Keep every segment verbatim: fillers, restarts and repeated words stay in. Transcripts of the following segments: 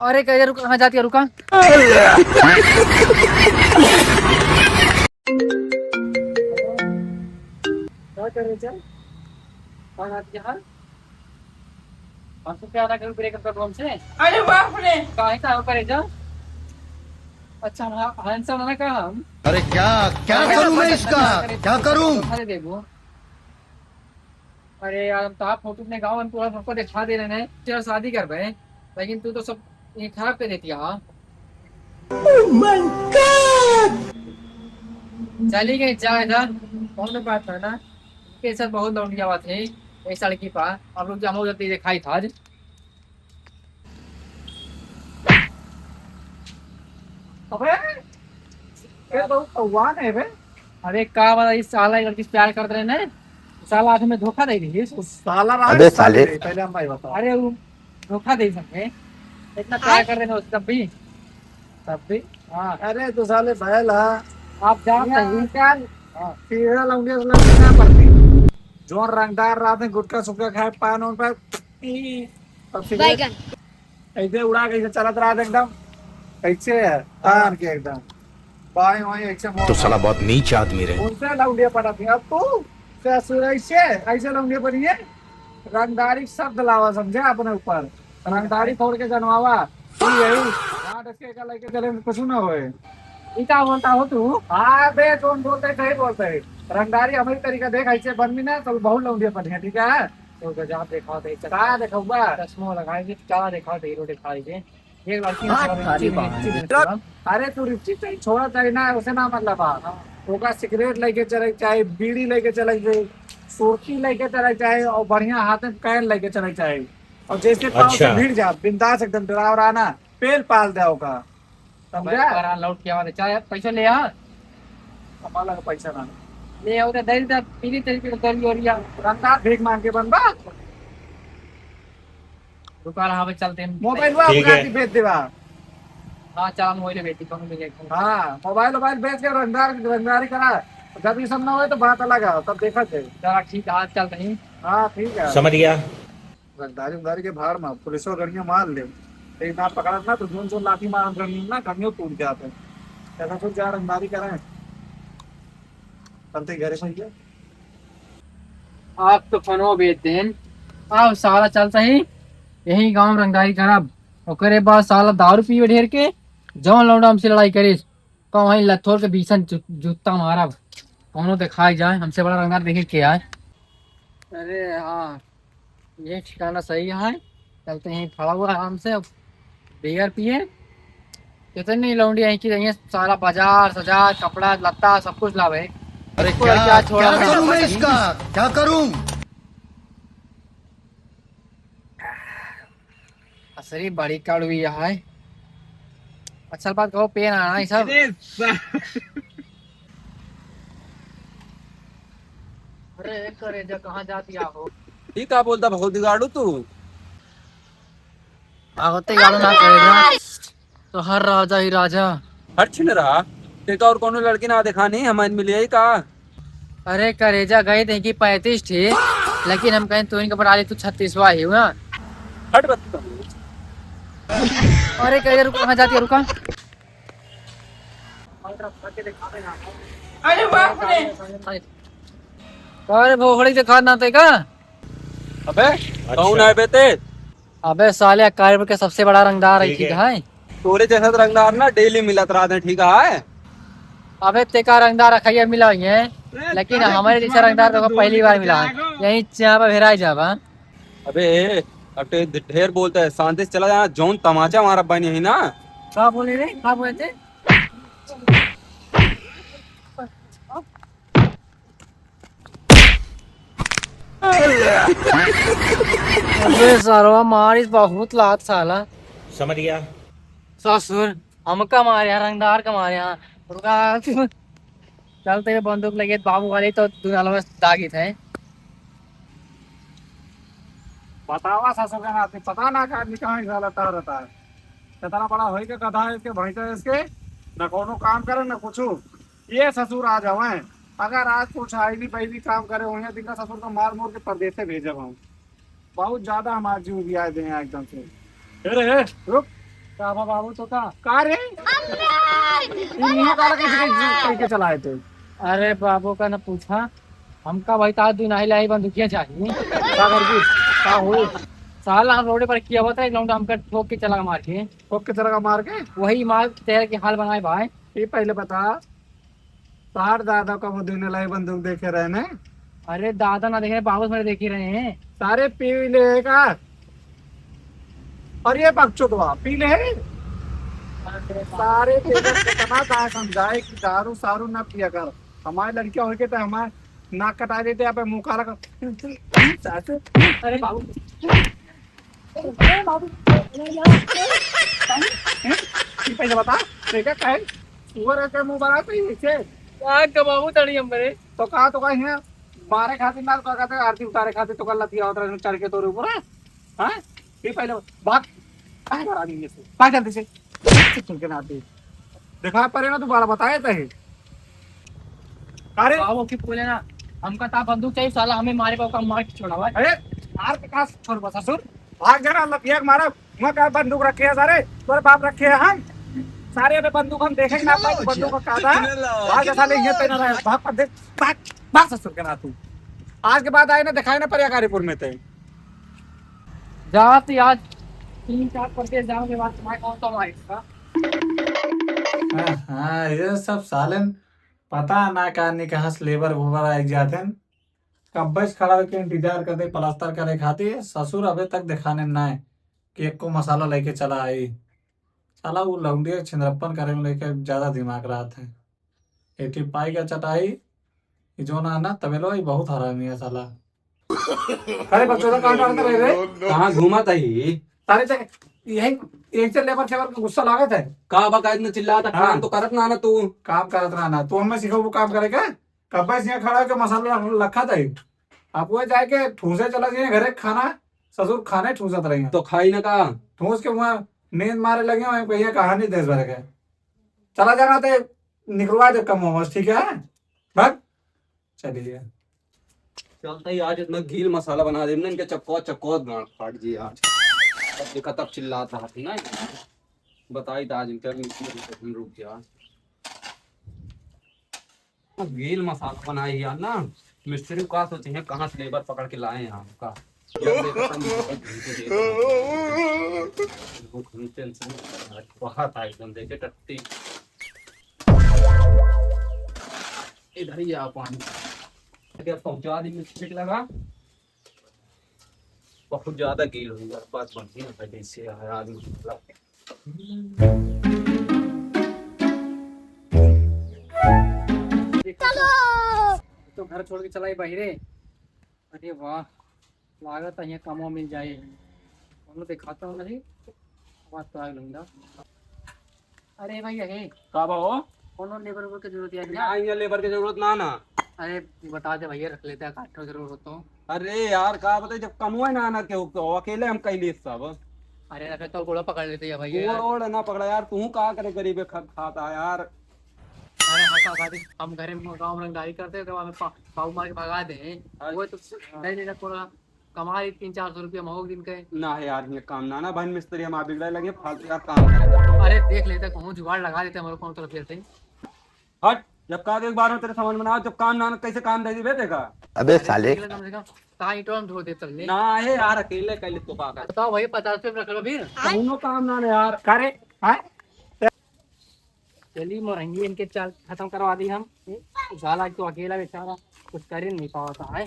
अरे करेजा, रुका, कहाँ जाती है, रुका। क्या करेजा? कहाँ जाती है? हम तो क्या ना करूँ, ब्रेकअप कर दो हमसे। अरे बाप रे। काहे का हो करेजा? अच्छा, हम handsome है ना का हम? अरे क्या, क्या अरे करूँ मैं इसका? क्या करूँ? अरे देखो। अरे यार, हम तो आप फोटो अपने गाँव में पूरा सबको दिखा दे रहे हैं, तेरा शादी करबे, लेकिन तू तो सब ये खराब कर देती है। Oh my God! चली गई, जा इधर, कौन बात है ना, के साथ बहुत लौंडिया बात है, एक लड़की पा, अब रुक जा, हम लोग जल्दी दिखाई था आज। अबे, ये बहुत कौआ है बे। अरे का बता, इस साला एक लड़की से प्यार करत रहे ना, साला आखिर में धोखा दे दी। उस साला रहा अबे साले। पहले हम भाई बताओ। अरे वो धोखा दे सके, इतना प्यार कर रहे ना उससे तब भी। तब भी? हाँ। अरे तो साले बैल हा। आप जान नहीं। क्या? हाँ। सीधा लौंडिया से लड़की ना पड़ती। जो रंगदार रात में गुटखा सुटखा खाए, पान उन पर, ई, तब सिगरेट। बैगन। ऐसे उड़ा के ऐसे चलत रहा एकदम, ऐसे है, तान के एकदम। बाएं बाएं ऐसे मोड़ तो साला बहुत नीच आदमी रहे। उनसे लौंडिया पटाती। अब तू ससुर ऐसे, ऐसे लौंडिया बनिए, रंगदारी शब्द लावा समझे अपने ऊपर, रंगदारी छोड़ के जनवावा। तू यही गांड इसके का लेके चले, कुछ ना होए। ई का बोलता हो तू? हाँ बे, जोन बोलते सही बोलते। रंगदारी हमारी तरीका देख, ऐसे बन भी ना तो बहुत लौंडिया बनिए, ठीक है? तो गजब देखा दे, का देखौबा? चश्मा लगाई के का देखा दे, हीरो दिखाई दे। एक लड़की हाथ ने खाली लिपस्टिक बाहर। लिपस्टिक लिपस्टिक। अरे तू लिपस्टिक चाहिए, छोड़ा चाहिए ना, उसे ना मतलब बा। ओका सिगरेट लेके चले चाहे, बीड़ी लेके चले चाहे, सुर्खी लेके चले चाहे, और बढ़िया हाथ में कैन लेके चले चाहे, और जैसे पाँव से अच्छा। भिड़ जा, बिंदास एकदम डराव रहा ना, पेल पाल दे ओका। समझा? भाई, पर लौट के आवा दे। चल यार, पैसा ले आ। कमाला का पैसा ना। ले आओ तो दे दे, पीली तेरी की दरी और या। रंगदार भीख मांग के बनबा। दुकान हाँ पे चलते हैं। मोबाइल वा ठीक अपना है। की बेच देवा। हाँ, चल हम वही ले बेचते, दोनों मिल जाएंगे। हाँ, मोबाइल वोबाइल बेच के रंगदार, रंगदारी करा। जब ये सब ना होए तो बात अलग है, तब देखा जाए। चला ठीक है, आज चलते हैं। हाँ, ठीक है। समझ गया। रंगदारी उंगदारी के भाड़ में पुलिस और गड़िया मार ले, एक ना पकड़त ना तो जोन जोन लाठी मारत गड़ियों ना, गड़ियों टूट जाते। ऐसा कुछ जा रंगदारी करें, चलते घरे भैया। आप तो फनो बेच देन, आप साला चलता ही यही गांव में रंगदारी करब, ओकरे बाद साला दारू पीवे ढेर के, जौन लौंडा हमसे लड़ाई करिस, तो वहीं लथोर के बीसन जू-, जूता मारब, कौनो दिखाई जाए, हमसे बड़ा रंगदार देखे के आए। अरे हाँ, ये ठिकाना सही है, चलते हैं, खड़ा हुआ आराम से, अब बियर पिए। कितनी लौंडी है कि ये सारा बाजार सजार, कपड़ा लत्ता सब कुछ लावे। अरे कोई क्या, क्या छोड़ा क्या नहीं। करूं मैं इसका, क्या करूं? असली बड़ी कड़वी है। अच्छा बात कहो, पेन आना है सब। अरे सा- अरे, एक करेजा, कहाँ जाती हो? ई का बोलता भगवती गाड़ू तू? भगवती गाड़ू ना करेजा, तो हर राजा ही राजा। हर छिन रहा, ते का और कोनो लड़की ना दिखानी, हमारे मिली आई का? अरे करेजा, गई देखी पैंतीस ठी, लेकिन हम कहें तू इनके पटा ली, तू छत्तीसवा ही हुआ। हट बस। अरे करेजा, रुका, कहाँ जाती है, रुका। अरे बाप रे। अरे भोखड़ी दिखा ना ते का? अबे, अच्छा। कौन है बे ते? अबे साले, अक्काईपुर के सबसे बड़ा रंगदार है, ठीक ठीक है। है। तोरे जैसा तो रंगदार ना डेली मिलत रहते हैं, ठीक है। अबे ते का रंगदार अखैया मिला हुई है, लेकिन हमारे जैसा रंगदार तो पहली बार मिला है। यही चाह पे भेराई जाबा। अबे, अब ते ढेर बोलता है, शांति से चला जाना, जौन तमाचा मारा बनी है ना। का बोले रे? का बोले थे? अबे सरवा मारिस बहुत लात साला। समझ गया। ससुर, हमका मारे हैं, रंगदार का मारे हैं। रुका, चलते हुए बंदूक लगे बाबू वाले तो दुनालवा दागित है। बतावा ससुर का नाती, पता ना का आदमी कहाँ से रहता है। इतना बड़ा होई के गधा है इसके, भैंसा है इसके, न कोनो काम करे, न कुछू। ये ससुर आ जावे, अगर आज कुछ आई भी, पहली काम करे, उन्हें दिखा ससुर को मार मोर के परदेसे भेजब हम। बहुत ज्यादा हमार जीव उबिया दे हैं एकदम से। ए रे, ए, रुक। का बा बाबू, तो का? का रे? ई मुंह काला कैसे, कैसे, कैसे चलाए थे? अरे बाबू का ना पूछा, हमका भाई तार दिन आई लाई बंदूकिया चाहिए। का कर दी? का हुई? साला हम रोडे पर किया हुआ था, एक लौंडा हमका ठोक के चला मार के। ठोक के चला मार के? वही मार तेरे के हाल बनाए भाई। ये पहले बता, तार दादा का वो दिन लाई बंदूक देखे रहे ने? अरे दादा ना देखे रहे, बाबू से देखे रहे हैं। सारे पी ले का? और ये बकचोदवा पी ले। सारे तेरे कितना कहा समझाए कि दारू सारू ना पिया कर। हमारे लड़कियां होके तो हमारे नाक कटा देते, यहाँ पे मुंह काला कर। सासू। अरे बाबू। ए बाबू। ये पहले बता, देखा काहे? सुअर के मुंह बना तो इसे। का कमाऊ तड़ी हम बरे? तो कहा तो कहीं है, मारे खातिर ना तो कहते आरती उतारे खातिर तो कर लतिया होता है, चढ़ के तोरे ऊपर, हाँ? हाँ? ये पहले भाग, भाग यार आदमी से, भाग जल्दी से, भाग से सुन के ना आती। देखा परे ना दोबारा बताए तही। अरे बाबू की बोले ना, हमका ता बंदूक चाहिए, साला हमें मारे का मार के छोड़ा भाई। अरे मार के कहा छोड़ बस ससुर, भाग जा ना, लतिया के मारा। मैं क्या बंदूक रखे है सारे, तोरे बाप रखे है हम सारे। अबे बंदूक हम देखेंगे ना, भाई बंदूक का काटा। भाग जा साले, ये तेरा रहे, भाग परदेस, भाग, भाग ससुर के ना तू। आज के बाद आए ना, दिखाए ना परियाकारीपुर में ते। जात आज तीन चार परदेस जाओगे, बाद तुम्हारे कौन तो मारेगा? हाँ, हाँ, ये सब सालन पता ना का नहीं कहाँ से लेबर वोबर आ जाते हैं। कब्बे से खड़ा होके इंतजार करते प्लास्टर करे खातिर, ससुर अबे तक दिखाने ना है कि एको मसाला लेके चला आई। साला वो लौंडिया छिंदरप्पन करे में लेके ज्यादा दिमाग रहत है। एठी पाई का चटाई, ई जो ना ना तबेलो, ई बहुत हरामी है साला। अरे बकचोदा, कहाँ डालता रहे रे? कहाँ घूमत है ई? सारे चक-, यही एक चल लेबर खेबर का गुस्सा लागत है। का बका इतना चिल्लाता? हाँ। काम तो करत ना ना तू। काम करत ना ना। तू हमें सिखाओ वो काम करे का? कब्बे से यहाँ खड़ा होके मसाला रख-, रखा था ही। अब वो जाके ठूसे चला जाए घरे खाना, ससुर खाने ठूसत रही। तो खाई ना का? ठूस के वहाँ नींद मारे लगे, वहीं कहिए कहानी देश भर के। चला जाना ते निकलवा दे कम होश, ठीक है? भाग। चलिए। चलता ही आज इतना गील मसाला बना दे ना, इनके चक्को चक्को गांड फाट जी आज। अब देखा तब चिल्लात रहा थी ना। बताई था आज इनके, हम रुक गया। गील मसाला बनाई यार ना, मिस्त्री का सोचे हैं, कहाँ से लेबर पकड़ के लाए हैं हमका। जब देखा तब मोबाइल घूमते देख रहा है। वो घूमते इंसान बहुत था एकदम, देखे टट्टी। इधर ही आ पानी। अगर पहुंचा दी मिस्त्री लगा, बहुत ज्यादा गील हुई यार, बात बनती ना जैसे यार आदमी। चलो। तो घर छोड़ के चला ही बाहरे। अरे वाह, लागत है यहाँ कमवा मिल जाए। कौनो दिखाता हूँ नहीं, बात तो आग लूंगा। अरे भैया, हे। का बा हो? कौनो लेबर वेबर के जरूरत है ना, क्या? यहाँ लेबर के जरूरत ना ना। अरे बता दे भैया, रख लेते हैं, काटो जरूर हो तो। अरे यार, का बताई, जब कमवे ना ना केहू के, अकेले हम कैली सब। अरे रखे तो गोड़ा पकड़ लेते हैं भैया। गोड़ ओड़ ना पकड़ा यार, तू का करे गरीबे खा, खाता यार। अरे हंसा खातिर हम घरे में गाँव में रंगदारी करते हैं, तो हमें पा-, पाऊ मार के भगा दे। अच्छा। वो तो नहीं लेना थोड़ा। कमा रही तीन चार सौ रुपया महोक दिन के। ना है यार, ये काम ना, ना भाई, मिस्त्री हम आ बिगड़े लगे, फालतू यार काम करे। अरे देख लेते, कहूँ जुगाड़ लगा देते हमारे कौन तरफ से। हट, जब कहा एक बार में तेरे समझ में ना आवे, जब काम ना, ना कैसे काम दे दी बे, देखा। अबे साले। अकेले कम से कम कहाँ ईंटों में ढो दे चल ले। ना है यार, अकेले कैले तो का कर। बताओ भाई, पचास रुपये रख लो फिर। कौनो काम ना, ना यार। करे, हाँ? चलिए, मोरंगी इनके चाल खत्म करवा दी हम। साला एक तो अकेला बेचारा कुछ कर ही नहीं पावा था, है।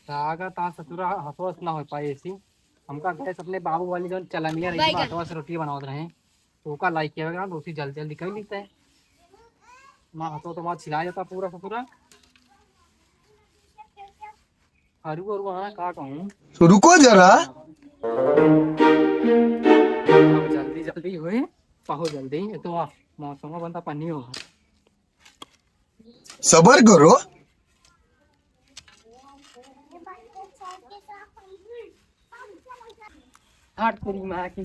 धागा ता ससुरा हथवा से ना हो पाए ऐसी। हमका गैस अपने बाबू वाली जौन चलनिया रही, बैगन। हथवा से रोटी बनावत रहे, तो ओका लाइक किया गया, तो उसी जल्दी जल्दी कर लेते हैं। माँ हथवा तो वहाँ छिला जाता पूरा ससुरा। अरु अरु आना का कहूँ। तो रुको जरा। अब जल्दी जल्दी होए, बहुत जल्दी। ये तो वाह, मौसम बनता पानी होगा। सबर करो। हट तेरी माँ की।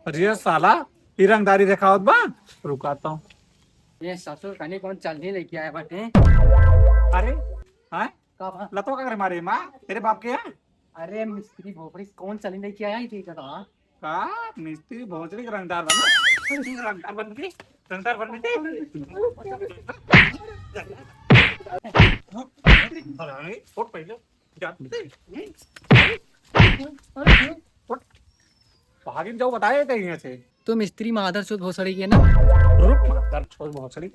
अरे साला, ई रंगदारी देखावत बा। रुका तो। ये ससुर कनी कौन चलनी लेके आए बाटे। अरे, हाँ? का बा? लतो का करे मारे माँ, तेरे बाप के यहाँ? अरे मिस्त्री भोपड़ी कौन चली नहीं किया है, ठीक है तो हाँ। का मिस्त्री भोसड़ी के रंगदार बन, रंगदार बन के, रंगदार बन के। छोड़ पहले, जाते। छोड़। भागिन जाओ, बताए कहीं से। तू मिस्त्री मादर चोद भोसड़ी के ना। रुक, मादर चोद भोसड़ी।